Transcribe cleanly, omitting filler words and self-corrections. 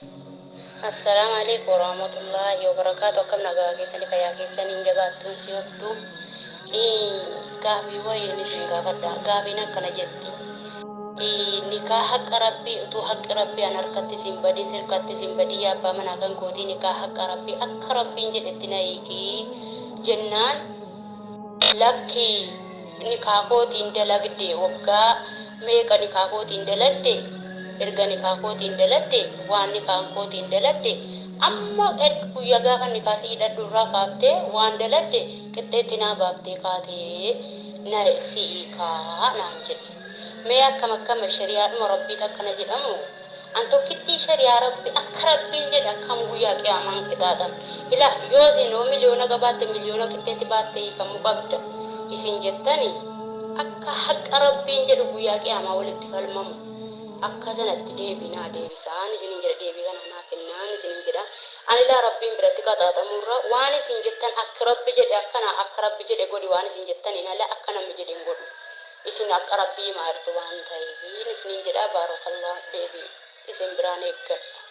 Assalaamu alaikum warahmatullaahi wabarakaatu. Akkam nagaa keessanii, fayyaa keessanii, hin jabaattuun si hoftu. Gaafii wayiin isin gaafadha. Gaafiin akkana jetti. Nikaa haqa rabbii utuu haqqi rabbii an harkatti sin badin sirkatti sin badin, yaa abbaa manaa kan kootii, nikaa haqa rabbii akka rabbiin jedhetti na hiikii jennaan, lakki, nikaa kootiin dalagde, waggaa meeqa nikaa kootiin daladde, erga nikaa kootiin daladde, waan nikaan kootiin daladde amma erga guyyaa gaafa nikaa si hidhadhu irraa kaaftee waan daladde qixxeetti naa baaftee kaatee na si hiikaa naan jedhe. Mee akkam akkama shari'aadhuma rabbiit akkana jedhamu? An tokkittii shari'aa rabbi akka rabbiin jedhe akkam guyyaa qiyaamaan qixaaxamne? Ilaa yoo isin yoo miliyoona qabaatte miliyoona qixxeetti baaftee hiikamuu qabda isin jettani, akka haqa rabbiin jedhu guyyaa qiyaamaa walitti falmamu akka sanatti deebii naa deebisaan isiniin jedha. Deebii kana naa kennaan isiniin jedha. An ilaa rabbiin biratti qaxaaxamuurra waan isin jettan akki rabbi jedhe akkana, akka rabbi jedhe godhi waan isin jettaniin ala akka namni jedhe hin godhu. Isin akka rabbii himaa jirtu waan ta'eefiin isiniin jedha. Baarakallah, deebii isin biraan eeggadha.